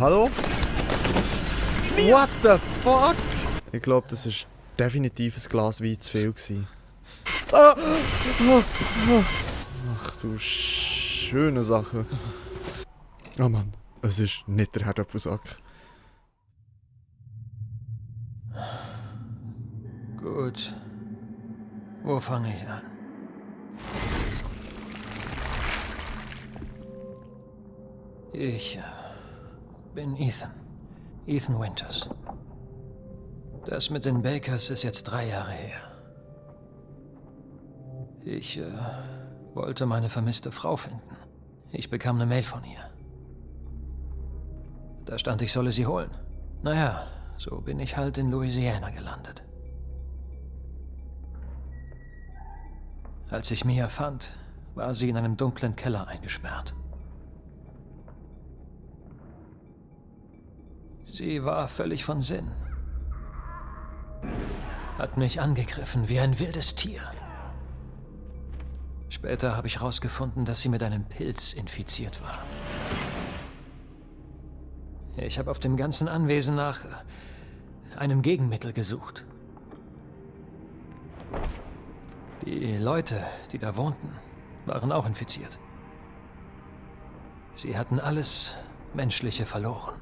Hallo? What the fuck? Ich glaube, das war definitiv ein Glas Wein zu viel gewesen. Ah! Ach du schöne Sache. Oh Mann, es ist nicht der Herdöpfelsack. Gut. Wo fange ich an? Ich bin Ethan. Ethan Winters. Das mit den Bakers ist jetzt 3 Jahre her. Ich wollte meine vermisste Frau finden. Ich bekam eine Mail von ihr. Da stand, ich solle sie holen. Naja, so bin ich halt in Louisiana gelandet. Als ich Mia fand, war sie in einem dunklen Keller eingesperrt. Sie war völlig von Sinn. Hat mich angegriffen wie ein wildes Tier. Später habe ich herausgefunden, dass sie mit einem Pilz infiziert war. Ich habe auf dem ganzen Anwesen nach einem Gegenmittel gesucht. Die Leute, die da wohnten, waren auch infiziert. Sie hatten alles Menschliche verloren.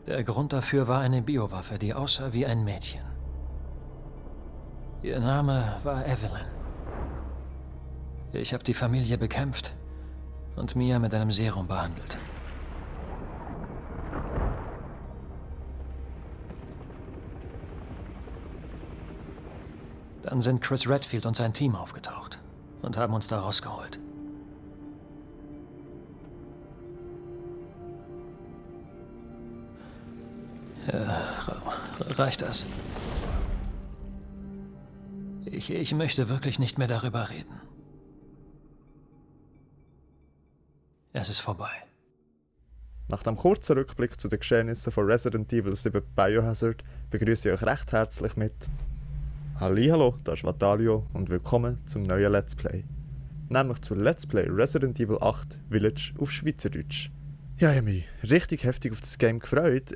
Der Grund dafür war eine Biowaffe, die aussah wie ein Mädchen. Ihr Name war Evelyn. Ich habe die Familie bekämpft und Mia mit einem Serum behandelt. Dann sind Chris Redfield und sein Team aufgetaucht und haben uns da rausgeholt. Reicht das? Ich möchte wirklich nicht mehr darüber reden. Es ist vorbei. Nach dem kurzen Rückblick zu den Geschehnissen von Resident Evil 7 Biohazard begrüße ich euch recht herzlich mit Hallihallo, das ist Vatalio und willkommen zum neuen Let's Play. Nämlich zu Let's Play Resident Evil 8 Village auf Schweizerdeutsch. Ja, ich habe mich richtig heftig auf das Game gefreut.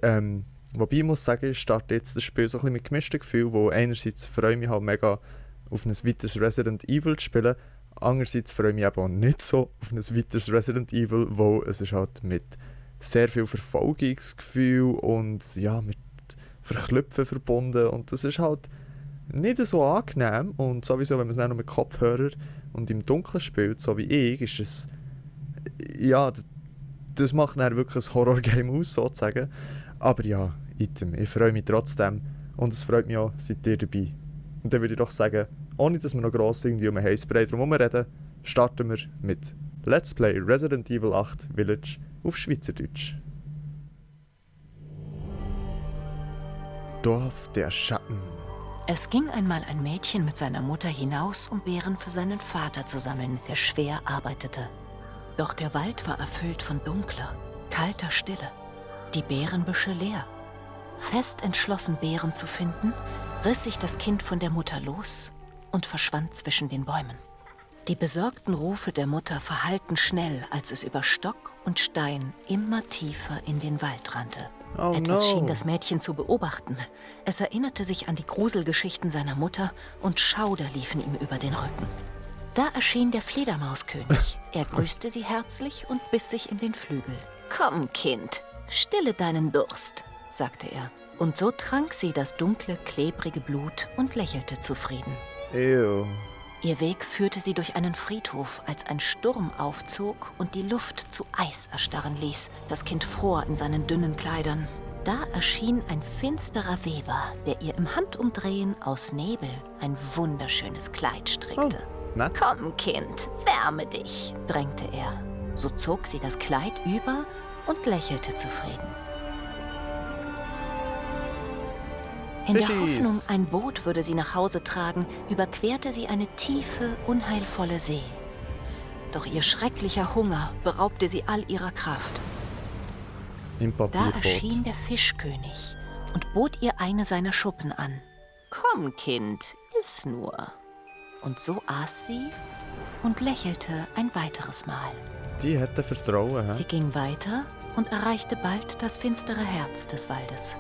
Wobei ich muss sagen, ich starte jetzt das Spiel so ein bisschen mit gemischten Gefühlen, wo einerseits freue ich mich halt mega auf ein weiteres Resident Evil zu spielen, andererseits freue ich mich eben auch nicht so auf ein weiteres Resident Evil, wo es ist halt mit sehr viel Verfolgungsgefühl und ja, mit Verklüpfen verbunden und das ist halt nicht so angenehm und sowieso, wenn man es dann noch mit Kopfhörer und im Dunkeln spielt, so wie ich, ist es ja, das macht dann wirklich ein Horror-Game aus, sozusagen. Aber ja, Item, ich freue mich trotzdem und es freut mich auch, seid ihr dabei. Und dann würde ich doch sagen, ohne dass wir noch gross irgendwie um einen Heißbrei drum reden, starten wir mit Let's Play Resident Evil 8 Village auf Schweizerdeutsch. Dorf der Schatten. Es ging einmal ein Mädchen mit seiner Mutter hinaus, um Beeren für seinen Vater zu sammeln, der schwer arbeitete. Doch der Wald war erfüllt von dunkler, kalter Stille. Die Beerenbüsche leer. Fest entschlossen, Beeren zu finden, riss sich das Kind von der Mutter los und verschwand zwischen den Bäumen. Die besorgten Rufe der Mutter verhallten schnell, als es über Stock und Stein immer tiefer in den Wald rannte. Oh Etwas schien no. das Mädchen zu beobachten. Es erinnerte sich an die Gruselgeschichten seiner Mutter und Schauder liefen ihm über den Rücken. Da erschien der Fledermauskönig. Er grüßte sie herzlich und biss sich in den Flügel. »Komm, Kind, stille deinen Durst«, sagte er. Und so trank sie das dunkle, klebrige Blut und lächelte zufrieden. Ew. Ihr Weg führte sie durch einen Friedhof, als ein Sturm aufzog und die Luft zu Eis erstarren ließ. Das Kind fror in seinen dünnen Kleidern. Da erschien ein finsterer Weber, der ihr im Handumdrehen aus Nebel ein wunderschönes Kleid strickte. Nett. »Komm, Kind, wärme dich«, drängte er. So zog sie das Kleid über und lächelte zufrieden. In der Fischis. Hoffnung, ein Boot würde sie nach Hause tragen, überquerte sie eine tiefe, unheilvolle See. Doch ihr schrecklicher Hunger beraubte sie all ihrer Kraft. Im Da Papierboot. erschien der Fischkönig und bot ihr eine seiner Schuppen an. »Komm, Kind, iss nur.« Und so aß sie und lächelte ein weiteres Mal. Die hätte Vertrauen, Sie hä? ging weiter und erreichte bald das finstere Herz des Waldes.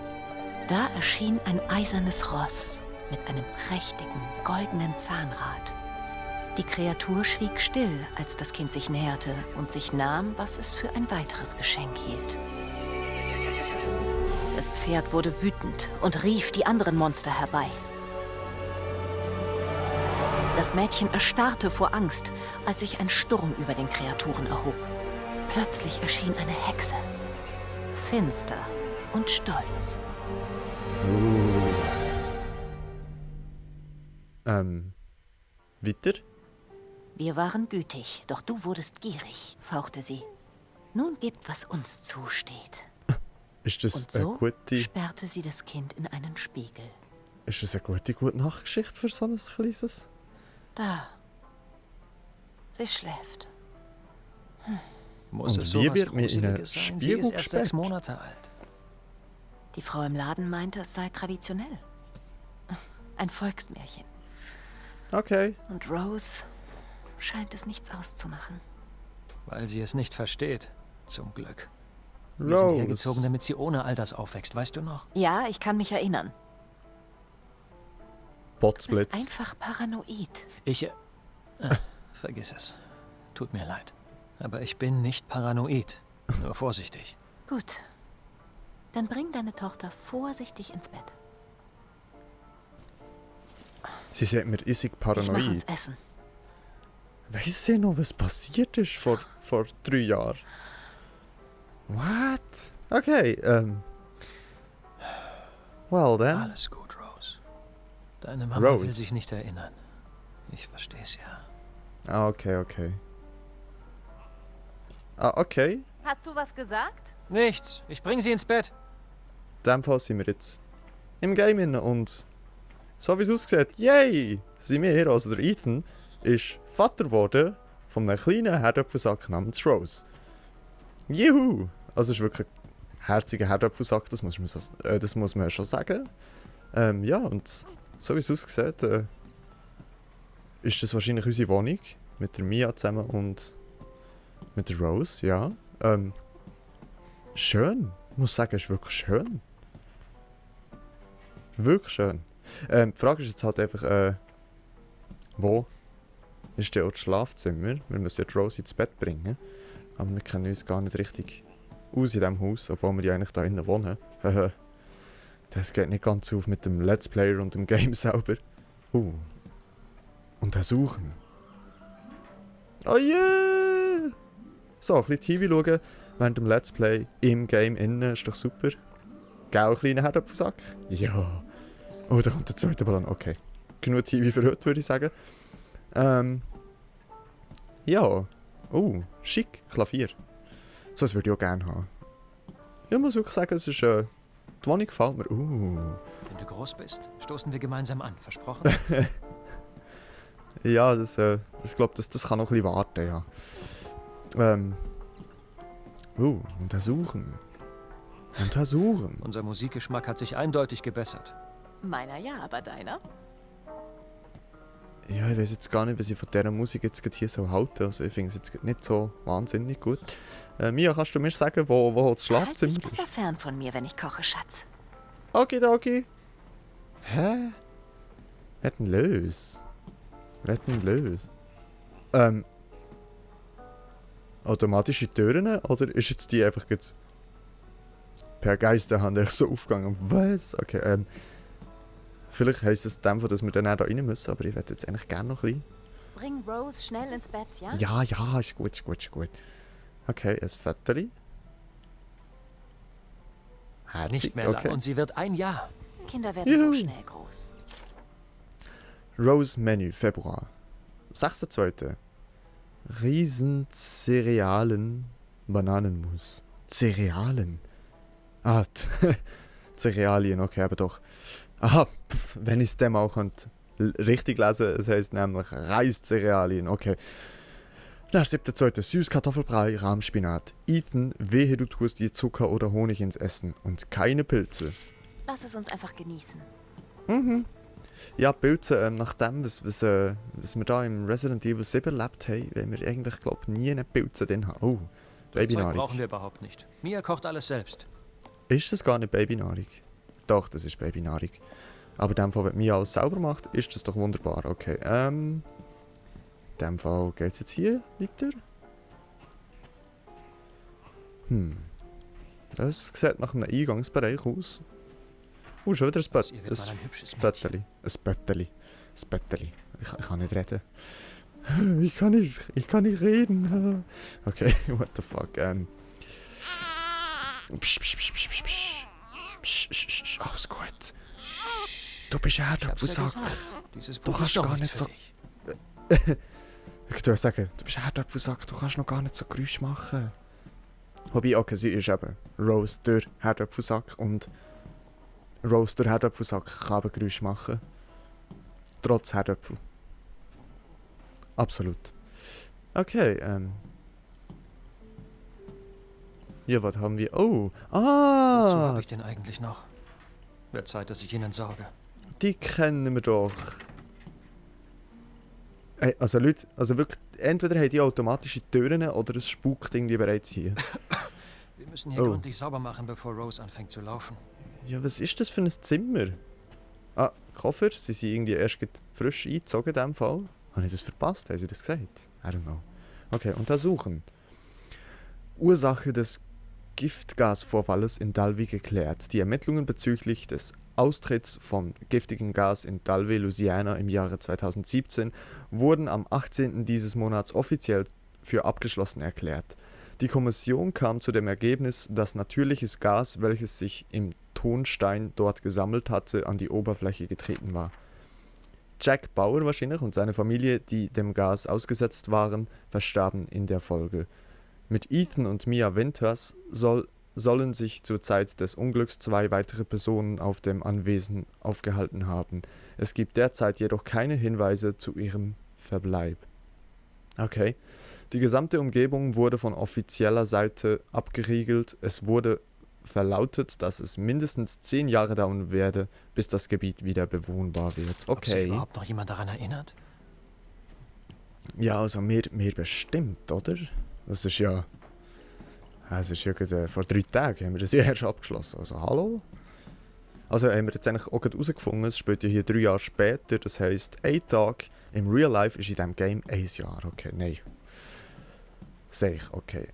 Da erschien ein eisernes Ross mit einem prächtigen, goldenen Zahnrad. Die Kreatur schwieg still, als das Kind sich näherte und sich nahm, was es für ein weiteres Geschenk hielt. Das Pferd wurde wütend und rief die anderen Monster herbei. Das Mädchen erstarrte vor Angst, als sich ein Sturm über den Kreaturen erhob. Plötzlich erschien eine Hexe. Finster und stolz. Weiter? Wir waren gütig, doch du wurdest gierig, fauchte sie. Nun gib, was uns zusteht. Ist das Und so eine gute... sperrte sie das Kind in einen Spiegel. Ist das eine gute Nachtgeschichte für so ein kleines? Da. Sie schläft. Muss Und es wie sowas wird mir in einen Gruseliges sein? Sie Spiegel ist erst 6 gesperrt? Monate alt. Die Frau im Laden meinte, es sei traditionell. Ein Volksmärchen. Okay. Und Rose scheint es nichts auszumachen. Weil sie es nicht versteht. Zum Glück. Wir sind hergezogen, Rose. damit sie ohne all das aufwächst, weißt du noch? Ja, ich kann mich erinnern. Du bist Botsblitz. einfach paranoid. Vergiss es. Tut mir leid. Aber ich bin nicht paranoid. Nur vorsichtig. Gut. Dann bring deine Tochter vorsichtig ins Bett. Sie sagt mir, ich sei Ich mache uns paranoid. Essen. Weiss sie noch, was passiert ist vor 3 Jahren? What? Okay, well then. Alles gut, Rose. Deine Mama will Rose. sich nicht erinnern. Ich versteh's ja. Ah, okay. Ah, okay. Hast du was gesagt? Nichts. Ich bring sie ins Bett. In dem Fall sind wir jetzt im Game inne und so wie es aussieht, yay, sind wir, also der Ethan, ist Vater geworden von einem kleinen Herdöpfelsack namens Rose. Juhu! Also es ist wirklich ein herziger Herdöpfelsack, das muss man schon sagen. Ja, und so wie es aussieht, ist das wahrscheinlich unsere Wohnung mit der Mia zusammen und mit der Rose, ja. Schön. Ich muss sagen, es ist wirklich schön. Wirklich schön. Die Frage ist jetzt halt einfach, wo ist denn auch das Schlafzimmer? Wir müssen ja die Rose ins Bett bringen. Aber wir kennen uns gar nicht richtig aus in diesem Haus, obwohl wir ja eigentlich da innen wohnen. Das geht nicht ganz auf mit dem Let's Player und dem Game selber. Untersuchen. Oh yeah! So, ein bisschen TV schauen während dem Let's Play im Game innen ist doch super. Gell, kleiner Herdöpfelsack? Ja. Oh, da kommt der zweite Ballon. Okay. Genug TV für heute, würde ich sagen. Ja. Oh, schick. Klavier. So etwas würde ich auch gerne haben. Ich muss wirklich sagen, es ist, die Wohnung gefällt mir. Wenn du groß bist, stoßen wir gemeinsam an. Versprochen? Ja, das glaube das kann noch ein bisschen warten, ja. Untersuchen. Unser Musikgeschmack hat sich eindeutig gebessert. Meiner ja, aber deiner? Ja, ich weiß jetzt gar nicht, was ich von dieser Musik jetzt gerade hier so halte. Also ich finde es jetzt gerade nicht so wahnsinnig gut. Mia, kannst du mir sagen, wo das Halt Schlafzimmer dich ist? besser fern von mir, wenn ich koche, Schatz. Okidoki. Hä? Was denn los? Automatische Türen? Oder ist jetzt die einfach gerade per Geisterhand echt so aufgegangen? Was? Okay, vielleicht heisst es in dem Fall, dass wir dann auch da rein müssen, aber ich hätte jetzt eigentlich gerne noch ein bisschen. Bring Rose schnell ins Bett, ja? Ja, ist gut. Okay, ein Foto. Herzig, Nicht mehr lang und sie wird 1 Jahr. Kinder werden so Juhu. schnell groß. Rose Menü, Februar. 6.2. Riesen Cerealen Bananenmus. Cerealen? Ah, Cerealien, okay, aber doch. Aha, wenn ich es dem auch richtig lesen, es heisst nämlich Reiscerealien, okay. Nach 7.2. Süßkartoffelbrei, Rahmspinat. Ethan, wehe du tust dir Zucker oder Honig ins Essen und keine Pilze. Lass es uns einfach genießen. Ja, Pilze, nach dem, was wir da im Resident Evil 7 erlebt haben, wollen wir eigentlich, glaube ich, nie einen Pilze drin haben. Oh, Das Zeug Babynahrung. brauchen wir überhaupt nicht. Mia kocht alles selbst. Ist das gar nicht Babynahrung? Doch, das ist Babynahrung. Aber in dem Fall, wenn Mia alles selber macht, ist das doch wunderbar. Okay, in dem Fall geht es jetzt hier weiter. Das sieht nach einem Eingangsbereich aus. Schon wieder Ihr wird mal ein hübsches Mädchen. Ein Spötteli. Ich kann nicht reden. Ich kann nicht reden. Okay, what the fuck. Alles gut. Du bist ein Herdöpfelsack. Dieses Du Buch kannst ist doch gar nichts nicht für so- dich. Ich würde sagen, du bist ein Herdöpfelsack, du kannst noch gar nicht so Geräusche machen. Wobei, okay, sie ist eben Rose der Herdöpfelsack und Rose der Herdöpfelsack kann aber Geräusche machen. Trotz Herdöpfel. Absolut. Okay, ja, was haben wir? Oh, Wozu habe ah, ich den eigentlich noch? Wird Zeit, dass ich ihn entsorge. die kennen wir doch. Ey, also Leute, also wirklich, entweder haben die automatische Türen oder es spukt irgendwie bereits hier. Wir müssen hier Oh. gründlich sauber machen, bevor Rose anfängt zu laufen. Ja, was ist das für ein Zimmer? Ah, Koffer, sie sind irgendwie erst gerade frisch eingezogen in diesem Fall. Habe ich das verpasst? Haben sie das gesagt? I don't know. Okay, untersuchen. Ursache des Giftgasvorfalls in Dalvey geklärt. Die Ermittlungen bezüglich des Austritts von giftigem Gas in Dalvey, Louisiana im Jahre 2017 wurden am 18. dieses Monats offiziell für abgeschlossen erklärt. Die Kommission kam zu dem Ergebnis, dass natürliches Gas, welches sich im Tonstein dort gesammelt hatte, an die Oberfläche getreten war. Jack Bauer wahrscheinlich und seine Familie, die dem Gas ausgesetzt waren, verstarben in der Folge. Mit Ethan und Mia Winters sollen sich zur Zeit des Unglücks 2 weitere Personen auf dem Anwesen aufgehalten haben. Es gibt derzeit jedoch keine Hinweise zu ihrem Verbleib. Okay. Die gesamte Umgebung wurde von offizieller Seite abgeriegelt. Es wurde verlautet, dass es mindestens 10 Jahre dauern werde, bis das Gebiet wieder bewohnbar wird. Ob sich Okay. überhaupt noch jemand daran erinnert? Ja, also mir bestimmt, oder? Das ist ja... Es ist ja gerade, vor 3 Tagen haben wir das ja erst abgeschlossen. Also hallo? Also haben wir jetzt eigentlich auch gerade herausgefunden, es spielt ja hier 3 Jahre später. Das heisst, ein Tag im Real Life ist in diesem Game 1 Jahr. Okay, nein. Sehe ich, okay.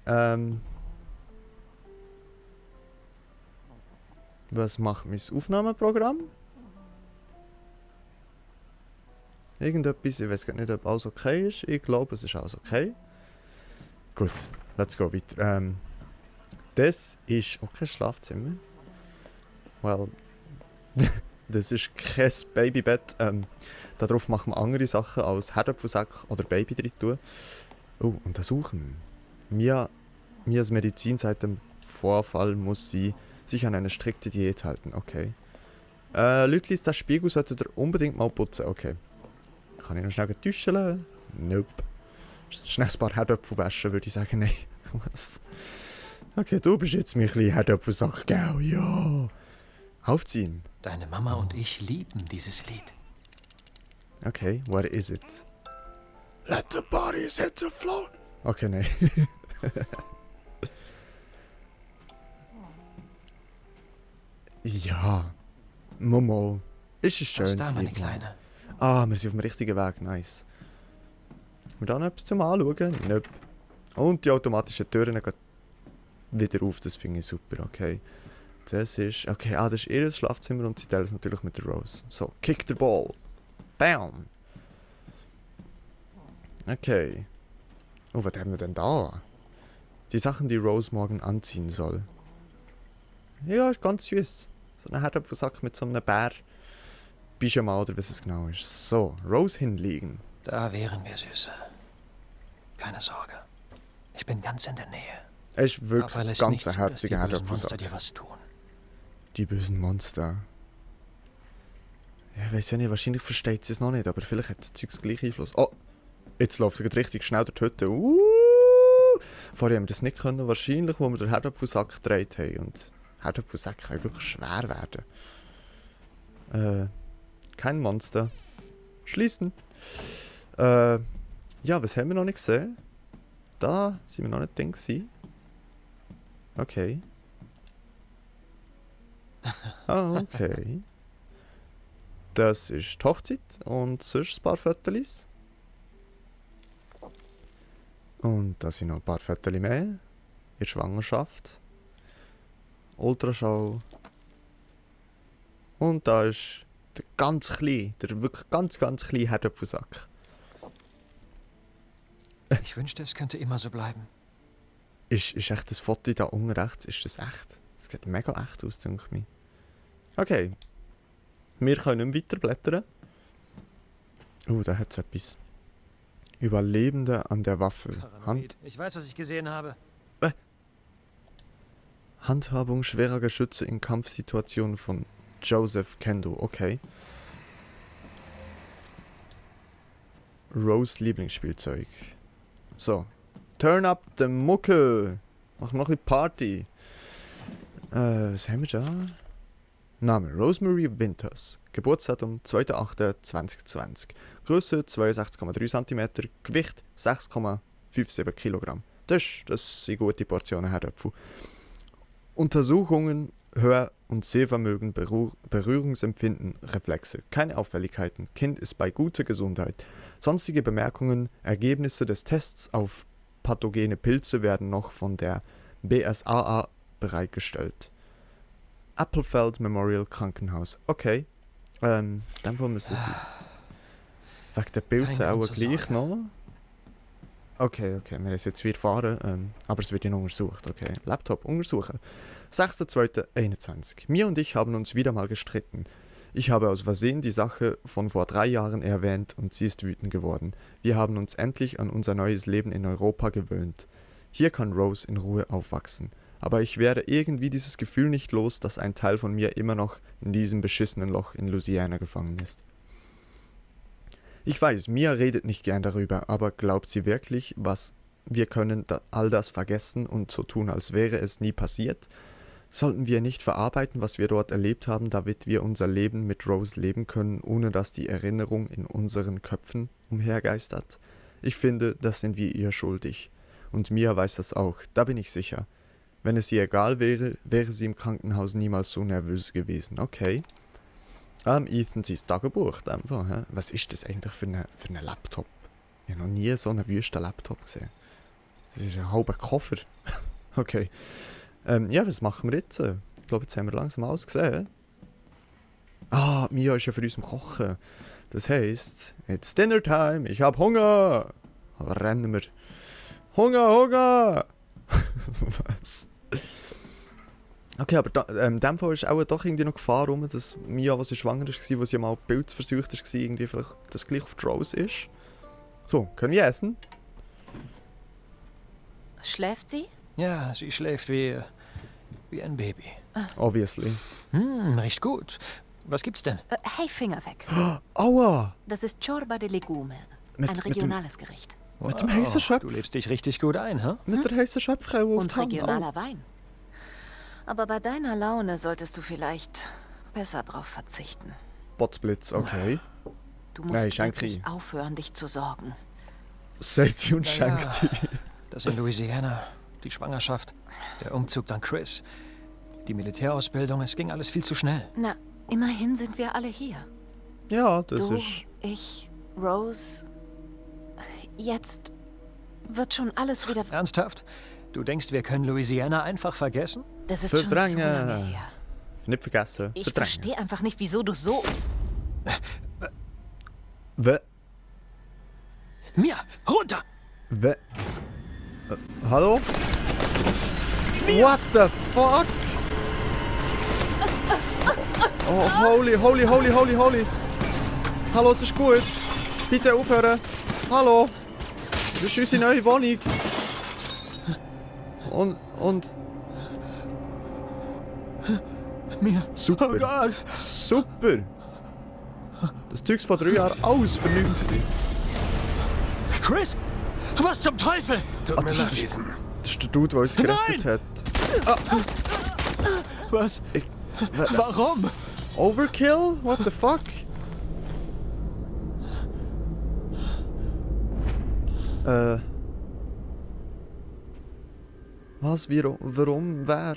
Was macht mein Aufnahmeprogramm? Irgendetwas, ich weiß gar nicht, ob alles okay ist. Ich glaube, es ist alles okay. Gut, let's go weiter. Das ist auch kein Schlafzimmer. Well, das ist kein Babybett. Darauf machen wir andere Sachen als Herdöpfelsack oder Baby drin tun. Oh, untersuchen. Mias Medizin seit dem Vorfall muss sie sich an eine strikte Diät halten. Okay. Leute, den Spiegel solltet ihr unbedingt mal putzen. Okay. Kann ich noch schnell tuscheln? Nope. Schnell ein paar Herdöpfel waschen, würde ich sagen. Nein. Was? Okay, du bist jetzt mein kleiner Herdöpfelsack, gell? Ja. Aufziehen. Deine Mama und ich lieben dieses Lied. Okay, what is it? Let the bodies hit the floor. Okay, nein. Ja. Momo. Ist ein Was schönes da, meine Lied, Mann. Kleine? Ah, wir sind auf dem richtigen Weg, nice. Haben wir da noch etwas zum Anschauen? Nope. Und die automatischen Türen gehen wieder auf, das finde ich super, okay. Das ist... Okay, das ist ihr Schlafzimmer und sie teilen es natürlich mit der Rose. So, kick the ball. Bam! Okay. Oh, was haben wir denn da? Die Sachen, die Rose morgen anziehen soll. Ja, ist ganz süß. So ein Herdöpfelsack mit so einem Bär. Pyjama oder was es genau ist. So, Rose hinlegen. Da wären wir, Süße. Keine Sorge. Ich bin ganz in der Nähe. Er ist Aber wirklich lässt ganz nicht ein zu, dass die herziger bösen Monster Herdöpfelsack. dir was tun. Die bösen Monster. Ja, ich weiß ja nicht, wahrscheinlich versteht sie es noch nicht, aber vielleicht hat das Zeug gleich Einfluss. Oh! Jetzt läuft es richtig schnell durch die Hütte. Vorher haben wir das nicht können, wahrscheinlich, wo wir den Herdöpfelsack gedreht haben. Und Herdöpfelsäcke können wirklich schwer werden. kein Monster. Schließen. Ja, was haben wir noch nicht gesehen? Da sind wir noch nicht drin gewesen. Okay. Ah, okay. Das ist die Hochzeit und sonst ein paar Fotos. Und da sind noch ein paar Fotos mehr. In der Schwangerschaft. Ultraschall. Und da ist der ganz kleine, der wirklich ganz kleine Herdöpfelsack. Ich wünschte, es könnte immer so bleiben. Ist echt das Foto da unten rechts, ist das echt? Das sieht mega echt aus, denke ich mir. Okay. Wir können nicht mehr weiterblättern. Da hat es etwas. Überlebende an der Waffe. Ich weiß, was ich gesehen habe. Handhabung schwerer Geschütze in Kampfsituationen von Joseph Kendo. Okay. Rose Lieblingsspielzeug. So. Turn up the Mucke. Machen wir noch ein bisschen Party. Was haben wir da? Name Rosemary Winters. Geburtsdatum 2.8.2020. Größe 62,3 cm. Gewicht 6,57 kg. Das sind gute Portionen Herdöpfel. Untersuchungen, Hör- und Sehvermögen, Berührungsempfinden, Reflexe. Keine Auffälligkeiten. Kind ist bei guter Gesundheit. Sonstige Bemerkungen, Ergebnisse des Tests auf pathogene Pilze werden noch von der BSAA bereitgestellt. Applefeld Memorial Krankenhaus. Okay. Dann wollen wir es wegen der Pilze auch gleich noch. Okay, wir haben es jetzt wieder erfahren, aber es wird ja noch untersucht. Okay, Laptop untersuchen. 6.2.21. Mia und ich haben uns wieder mal gestritten. Ich habe aus Versehen die Sache von vor 3 Jahren erwähnt und sie ist wütend geworden. Wir haben uns endlich an unser neues Leben in Europa gewöhnt. Hier kann Rose in Ruhe aufwachsen. Aber ich werde irgendwie dieses Gefühl nicht los, dass ein Teil von mir immer noch in diesem beschissenen Loch in Louisiana gefangen ist. Ich weiß, Mia redet nicht gern darüber, aber glaubt sie wirklich, wir können all das vergessen und so tun, als wäre es nie passiert? Sollten wir nicht verarbeiten, was wir dort erlebt haben, damit wir unser Leben mit Rose leben können, ohne dass die Erinnerung in unseren Köpfen umhergeistert? Ich finde, das sind wir ihr schuldig. Und Mia weiß das auch, da bin ich sicher. Wenn es ihr egal wäre, wäre sie im Krankenhaus niemals so nervös gewesen. Okay. Ethan, sein Tagebuch einfach. He? Was ist das eigentlich für eine Laptop? Ich habe noch nie so einen wüsten Laptop gesehen. Das ist ein halber Koffer. Okay. Ja, was machen wir jetzt? Ich glaube, jetzt haben wir langsam alles gesehen. Mia ist ja für uns am Kochen. Das heisst, it's dinner time, ich hab Hunger. Rennen wir. Hunger! Was? Okay, aber in dem Fall ist auch doch irgendwie noch Gefahr rum, dass Mia, was sie schwanger war, wo sie mal Pilzversucht war, irgendwie vielleicht das gleich auf die Rose ist. So, können wir essen? Schläft sie? Ja, sie schläft wie ein Baby. Obviously. Riecht gut. Was gibt's denn? Hey, Finger weg. Aua! Das ist Ciorba de Legume. Ein regionales Gericht. Mit dem heißen Schöpf. Du lebst dich richtig gut ein, hä? Mit der heißen Schöpfrau auf Und die Hand. regionaler Wein. Aber bei deiner Laune solltest du vielleicht besser drauf verzichten. Botsblitz, okay. Du musst wirklich aufhören, dich zu sorgen. Sagt sie und schenkt die. Das in Louisiana, die Schwangerschaft, der Umzug dann Chris, die Militärausbildung, es ging alles viel zu schnell. Na, immerhin sind wir alle hier. Ja, das du, ist... ich, Rose. Jetzt wird schon alles wieder... Ernsthaft? Du denkst, wir können Louisiana einfach vergessen? Das ist schon so lange her. Nicht vergessen. Ich verstehe einfach nicht, wieso du so... Mia, runter! Hallo? Mia. What the fuck? Oh, holy. Hallo, es ist gut. Bitte aufhören. Hallo. Das ist unsere neue Wohnung. Und... Mia. Super. Oh Gott. Super. Das Zeugs vor 3 Jahren alles für nichts gewesen. Chris? Was zum Teufel? Tut mir leid, Ethan. Das ist der Dude, der uns gerettet hat. Was? Warum? Overkill? What the fuck? Was? Warum? Wer?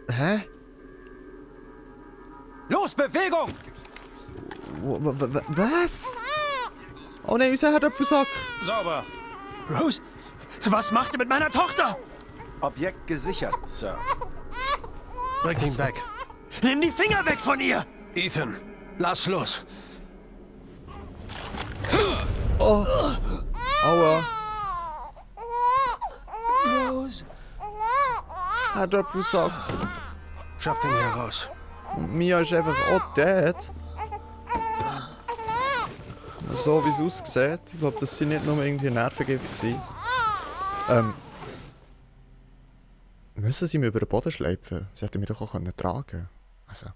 Hä? Los, Bewegung! Was? Oh nein, unser Herdöpfelsack! Sauber. Rose, was macht ihr mit meiner Tochter? Objekt gesichert, Sir. Bringt ihn weg. Nimm die Finger weg von ihr! Ethan, lass los. Oh! Aua! Rose. Herdöpfelsack! Schaff den hier raus. Und Mia ist einfach auch dead. So wie es aussieht. Ich glaube, das sind nicht nur irgendwie Nervengift gewesen. Müssen sie mir über den Boden schleifen? Sie hätten mich doch auch tragen können. Also, hat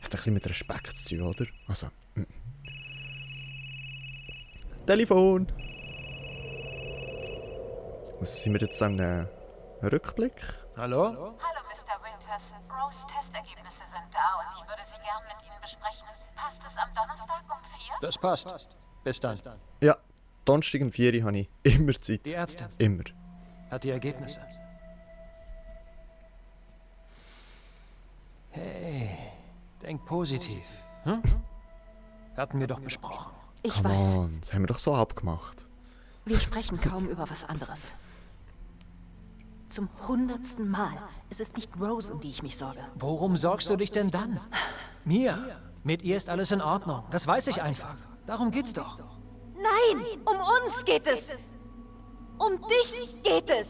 ein bisschen mit Respekt zu tun, oder? Also, Telefon! Was sind wir jetzt an einem Rückblick? Hallo? Hallo, Mr. Winters. Rose Testergebnisse sind da und ich würde sie gern mit Ihnen besprechen. Passt es am Donnerstag um 4? Das passt. Bis dann. Ja, Donnerstag um 4 Uhr habe ich immer Zeit. Die Ärztin Immer. hat die Ergebnisse. Hey, denk positiv. Hm? Hatten wir doch besprochen. Ich Come weiß, on, das haben wir doch so abgemacht. wir sprechen kaum über was anderes. Zum 100. Mal. Es ist nicht Rose, um die ich mich sorge. Worum sorgst du dich denn dann? Mia, mit ihr ist alles in Ordnung. Das weiß ich einfach. Darum geht's doch. Nein, um uns geht es. Um dich geht es.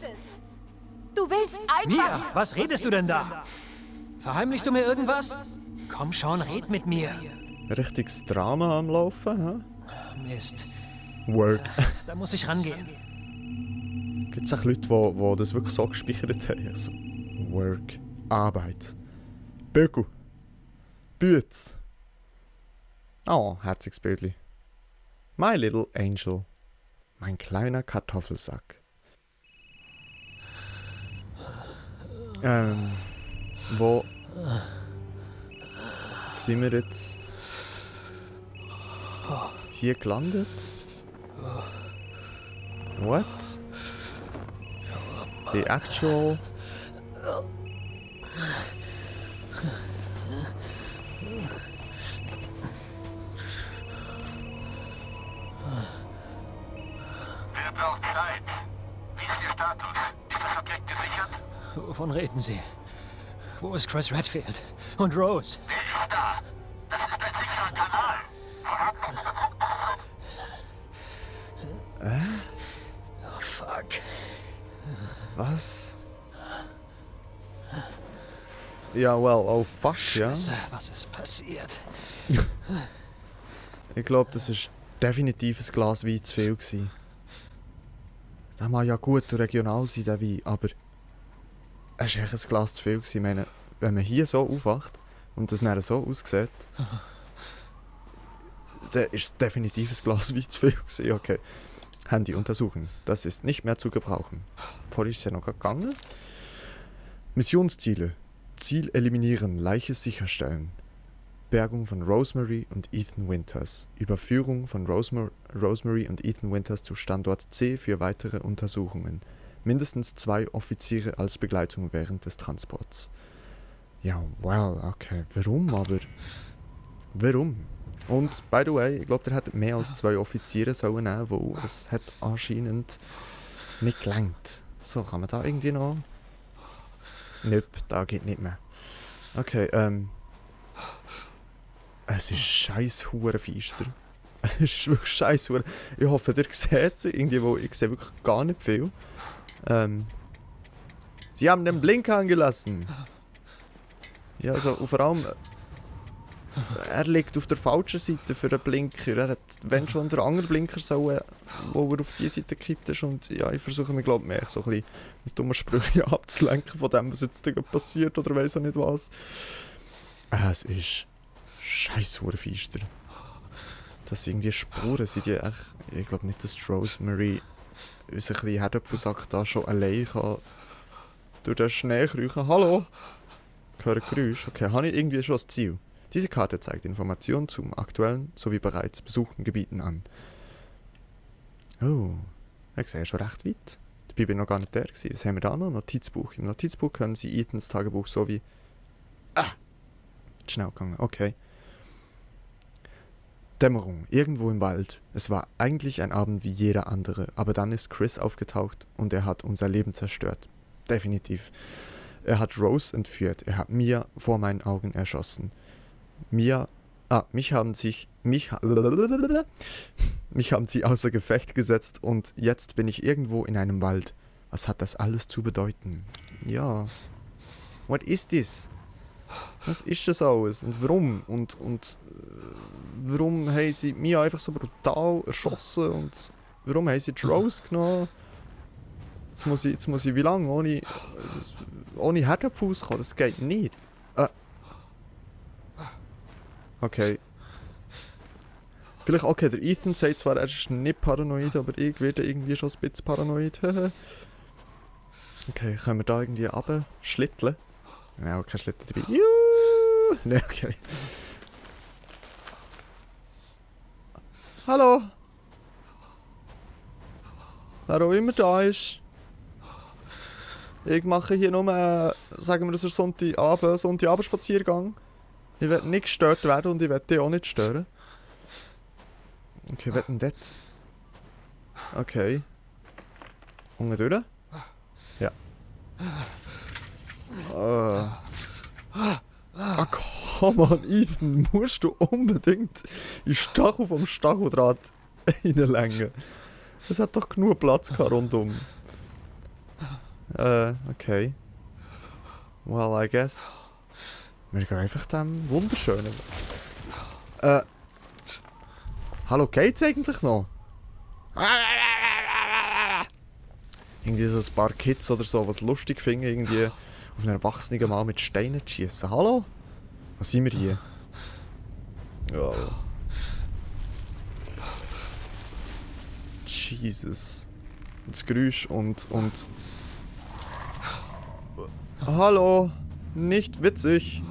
Du willst einfach... Mia, was redest du denn da? Verheimlichst du mir irgendwas? Komm schon, red mit mir. Richtiges Drama am Laufen, hä? Mist, Work. da muss ich rangehen. Gibt es auch Leute, die das wirklich so gespeichert haben? Also, Work. Arbeit. Böku. Bütz. Oh, herziges Bildli. My little angel. Mein kleiner Kartoffelsack. Wo sind wir jetzt hier gelandet? What? The actual... Wer braucht Zeit? Wie ist Ihr Status? Ist das Objekt gesichert? Wovon reden Sie? Wo ist Chris Redfield? Und Rose? Wer ist da? Das ist ein sicherer Kanal. Oh, fuck. Was? Ja, well, oh fuck, ja. Scheiße, was ist passiert? Ich glaube, das war definitiv ein Glas Wein zu viel gewesen. Der mag ja gut und regional sein, der Wein, aber es war echt ein Glas zu viel gewesen. Ich meine, wenn man hier so aufwacht und das dann so aussieht, dann ist es definitiv ein Glas Wein zu viel gewesen. Okay. Handy untersuchen. Das ist nicht mehr zu gebrauchen. Vorher ist es ja noch gegangen. Missionsziele. Ziel eliminieren, Leiche sicherstellen. Bergung von Rosemary und Ethan Winters. Überführung von Rosemary und Ethan Winters zu Standort C für weitere Untersuchungen. Mindestens 2 Offiziere als Begleitung während des Transports. Ja, well, okay. Warum aber? Warum? Und, by the way, ich glaube, der hat mehr als 2 Offiziere sollen nehmen, weil es hat anscheinend nicht gelangt. So, kann man da irgendwie noch... Nope, da geht nicht mehr. Okay, es ist scheiß hure feister. Es ist wirklich scheiß hure... Ich hoffe, ihr seht es irgendwie, wo ich sehe wirklich gar nicht viel. Sie haben den Blinker angelassen. Ja, also, und vor allem... Er liegt auf der falschen Seite für den Blinker. Er hat, wenn schon, der andere Blinker sollen, wo er auf die Seite gekippt ist. Und ja, ich versuche mich, glaube ich, so ein bisschen mit dummen Sprüchen abzulenken von dem, was jetzt passiert oder weiss auch nicht was. Es ist scheiß feister. Das sind irgendwie Spuren, sind die echt... Ich glaube nicht, dass Rosemary unseren kleinen Herdöpfelsack da schon allein kann durch den Schnee kriechen. Hallo? Ich höre Geräusche. Okay, habe ich irgendwie schon das Ziel? Diese Karte zeigt Informationen zum aktuellen sowie bereits besuchten Gebieten an. Oh, Ich sehe schon recht weit. Dabei bin ich noch gar nicht der gewesen. Was haben wir da noch? Notizbuch. Im Notizbuch können Sie Ethans Tagebuch so wie... Schnell gegangen, okay. Dämmerung, irgendwo im Wald. Es war eigentlich ein Abend wie jeder andere, aber dann ist Chris aufgetaucht und er hat unser Leben zerstört. Definitiv. Er hat Rose entführt, er hat Mia vor meinen Augen erschossen. Mich haben sie außer Gefecht gesetzt und jetzt bin ich irgendwo in einem Wald. Was hat das alles zu bedeuten? Ja. What is this? Was ist das alles? Und warum? Und warum haben sie Mia einfach so brutal erschossen? Und warum haben sie die Rose genommen? Jetzt muss ich wie lange ohne Härtepfuß kommen? Das geht nicht. Okay. Vielleicht, okay, der Ethan sagt zwar, er ist nicht paranoid, aber ich werde irgendwie schon ein bisschen paranoid. Okay, können wir da irgendwie runterschlitteln? Ja, kein Schlitten dabei. Juhu! Ne, okay. Hallo? Wer auch immer da ist. Ich mache hier nur, sagen wir, das ist Sonntagabend-Spaziergang. Ich werde nicht gestört werden und ich werde dich auch nicht stören. Okay, was denn dort? Okay. Unten durch? Ja. Komm on, Ethan, musst du unbedingt in Stachel vom Stacheldraht reinlängen. Es hat doch genug Platz gehabt rundum. Okay. Well, I guess... Wir gehen einfach dem wunderschönen... Hallo, geht's eigentlich noch? Irgendwie so ein paar Kids oder so, was lustig finden, irgendwie auf einen erwachsenen Mann mit Steinen zu schiessen. Hallo? Was sind wir hier? Ja. Jesus. Das Geräusch und... Hallo? Nicht witzig.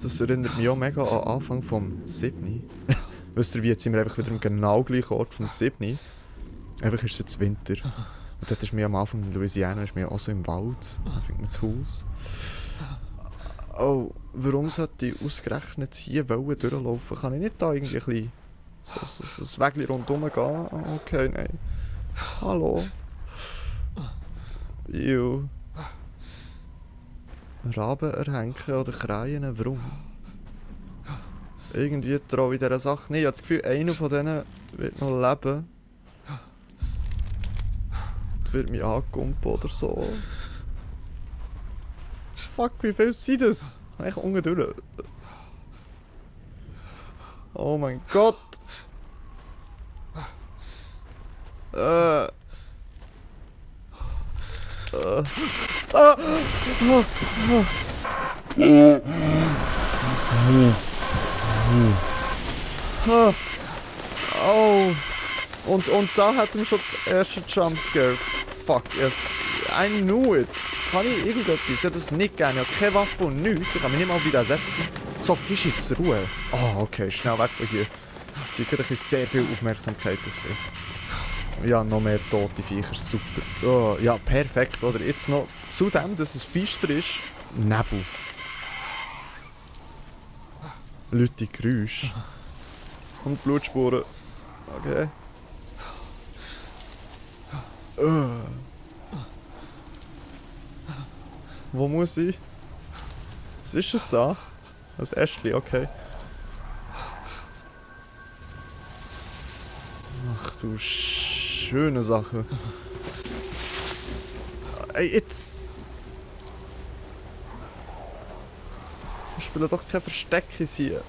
Das erinnert mich auch mega an den Anfang vom 7. Wisst ihr, wie jetzt sind wir einfach wieder am genau gleichen Ort vom 7. Einfach ist es jetzt Winter. Und dort ist mir am Anfang in Louisiana ist mir auch so im Wald. Da findet man das Haus. Oh, warum sollte ich ausgerechnet hier durchlaufen? Kann ich nicht da irgendwie ein bisschen so ein Wägli rundherum gehen? Okay, nein. Hallo? Ew. Raben erhängen oder kreien, warum? Irgendwie traue ich dieser Sache nicht. Ich habe das Gefühl, einer von denen wird noch leben. Und wird mich angekumpelt oder so. Fuck, wie viel sind das? Eigentlich unten durch. Oh mein Gott! Oh! Und da hat er schon das erste Jumpscare. Fuck, yes. I knew it. Kann ich irgendetwas? Ich hätte das nicht gerne. Ich habe keine Waffe und nichts. Ich kann mich nicht mal widersetzen. So, gehst du jetzt Ruhe. Oh, okay, schnell weg von hier. Das zieht gerade sehr viel Aufmerksamkeit auf sich. Ja, noch mehr tote Viecher, super. Oh, ja, perfekt, oder? Jetzt noch zudem, dass es feister ist, Nebel. Laute Geräusche. Und Blutspuren. Okay. Wo muss ich? Was ist es da? Das Äschli, okay. Ach du schöne Sache. Ey, jetzt... Wir spielen doch kein Versteck hier.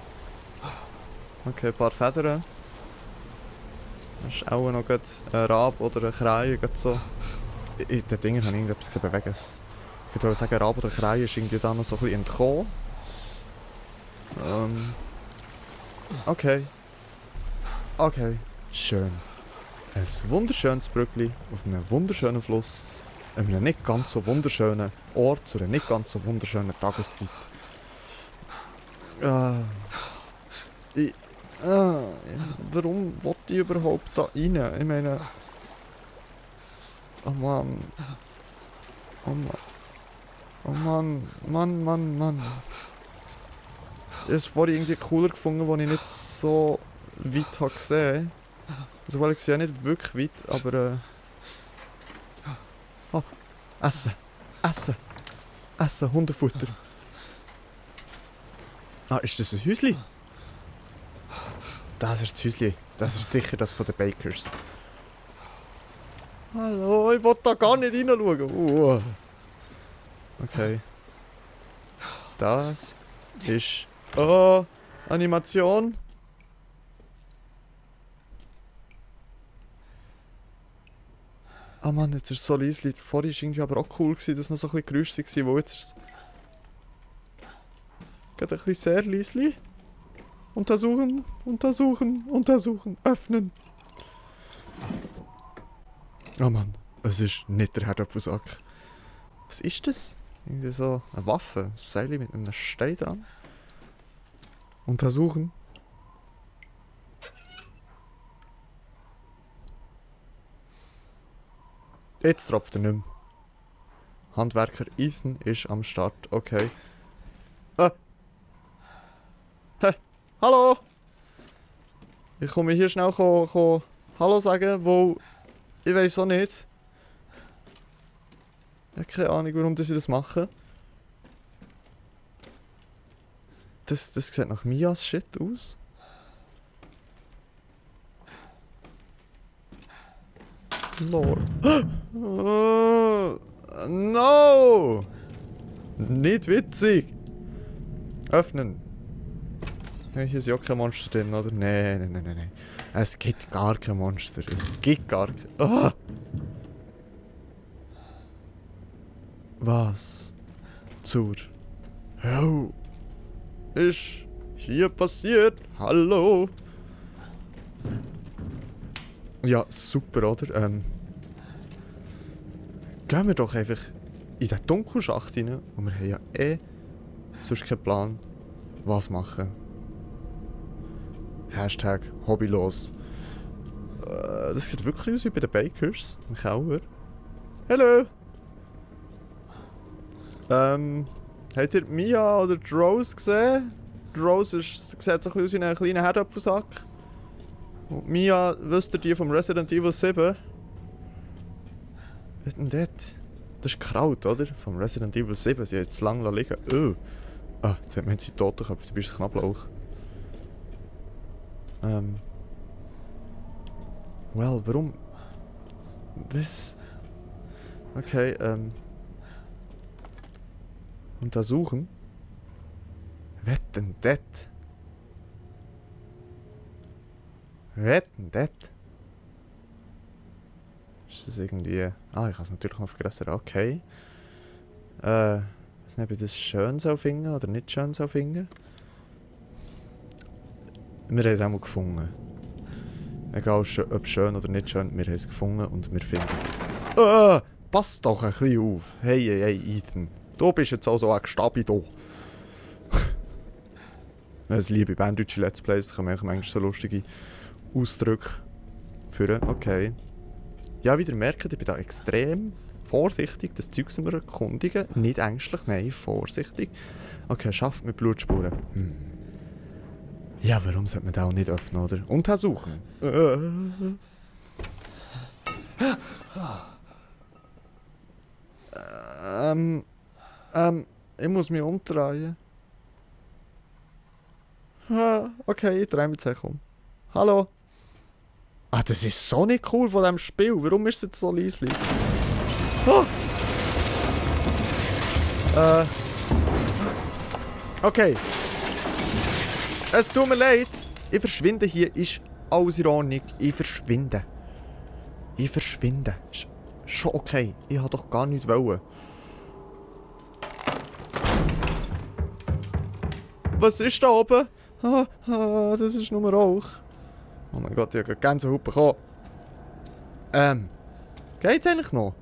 Okay, ein paar Federn. Das ist auch noch ein Rab oder ein Krähe. So. In den Dingen habe ich irgendetwas zu bewegen. Ich würde sagen, ein Rab oder ein Krähe ist irgendwie da noch so ein bisschen entkommen. Okay. Okay. Schön. Ein wunderschönes Brückli auf einem wunderschönen Fluss. An einem nicht ganz so wunderschönen Ort zu einer nicht ganz so wunderschönen Tageszeit. Warum wollte ich überhaupt da rein? Ich meine... Oh Mann. Oh Mann. Oh Mann. Mann. Ich habe es vorhin irgendwie cooler gefunden, als ich nicht so weit habe gesehen. Also weil ich sehe nicht wirklich weit, aber Oh, Essen. Hundefutter. Ah, ist das ein Häusli? Das ist das Häusli. Das ist sicher das von den Bakers. Hallo, ich will da gar nicht hineinschauen. Okay. Das ist... Oh, Animation. Ah Mann, jetzt ist es so leise. Vorhin war irgendwie aber auch cool, dass es noch so ein bisschen Geräusche waren, wo jetzt ist es... Geht ein bisschen sehr leise. Untersuchen. Öffnen. Oh Mann, es ist nicht der Herdöpfelsack. Was ist das? Irgendwie so eine Waffe, ein Seil mit einem Stein dran. Untersuchen. Jetzt tropft er nicht mehr. Handwerker Ethan ist am Start. Okay. Hey, hallo! Ich komme hier schnell Hallo sagen, wo... Ich weiß auch nicht. Ich habe keine Ahnung, warum sie das machen. Das sieht nach Mias Shit aus. Lord. No! Nicht witzig! Öffnen. Hey, hier ist ja kein Monster drin, oder? Nein. Es gibt gar kein Monster. Ah! Was zur Hölle ist hier passiert? Hallo? Ja, super, oder? Gehen wir doch einfach in den Dunkelschacht rein und wir haben ja sonst keinen Plan, was machen. Hashtag hobbylos. Das sieht wirklich aus wie bei den Bakers im Keller. Hallo! Habt ihr Mia oder die Rose gesehen? Die Rose sieht so ein bisschen aus wie ein kleiner Herdöpfelsack. Und Mia, wisst ihr, die vom Resident Evil 7? Was ist denn das? Das ist Kraut, oder? Vom Resident Evil 7. Sie hat es zu lange liegen. Oh. Ah, jetzt hat man sie Totenköpfe, du bist ein Knoblauch. Well, warum? Was? Okay, untersuchen? Was denn das? Ist das irgendwie... Ah, ich kann es natürlich noch vergrößern. Okay. Ich weiß nicht, ob ich das schön finden oder nicht schön finden. Wir haben es auch mal gefunden. Egal ob schön oder nicht schön, wir haben es gefunden und wir finden es jetzt. Pass doch ein bisschen auf. Hey, Ethan. Du bist jetzt also ein Gestabi da. Ich liebe berndeutsche Let's Plays, da kann man manchmal so lustige Ausdrücke führen. Okay. Ja, wie ihr merkt, ich bin da extrem vorsichtig, das Zeug zu erkundigen. Nicht ängstlich, nein, vorsichtig. Okay, schafft mit Blutspuren. Ja, warum sollte man da auch nicht öffnen, oder? Untersuchen. Ich muss mich umdrehen. Okay, ich drehe mich jetzt um. Hallo? Ah, das ist so nicht cool von diesem Spiel. Warum ist es jetzt so leise? Okay. Es tut mir leid. Ich verschwinde hier. Ist alles in Ordnung. Ich verschwinde. Ist schon okay. Ich wollte doch gar nichts wollen. Was ist da oben? Das ist nur Rauch. Oh mein Gott, ich habe gerade Gänsehaut bekommen. Geht's eigentlich noch?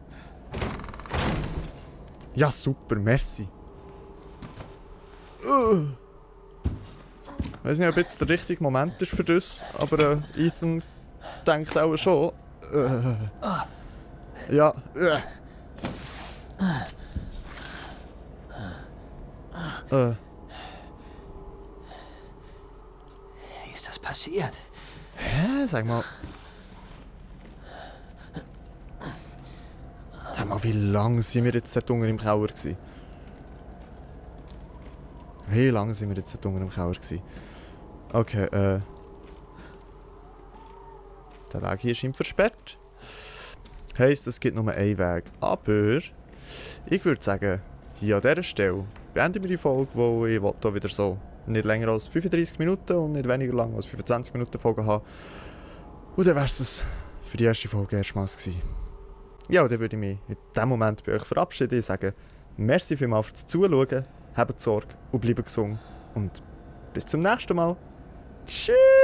Ja, super, merci. Ich weiß nicht, ob jetzt der richtige Moment ist für das, aber Ethan denkt auch schon. Ja. Wie ist das passiert? Hä? Sag mal. Sag mal, wie lange sind wir jetzt dort unten im Keller gewesen? Wie lange sind wir jetzt dort unten im Keller gewesen? Okay, der Weg hier scheint versperrt. Heisst, es gibt nur einen Weg. Aber ich würde sagen, hier an dieser Stelle beenden wir die Folge, wo ich hier wieder so nicht länger als 35 Minuten und nicht weniger lang als 25 Minuten Folge habe. Und dann wäre es für die erste Folge erstmals gewesen. Ja, und dann würde ich mich in diesem Moment bei euch verabschieden und sagen, merci vielmals fürs Zuschauen, habt Sorge und bleibt gesund. Und bis zum nächsten Mal. Tschüss!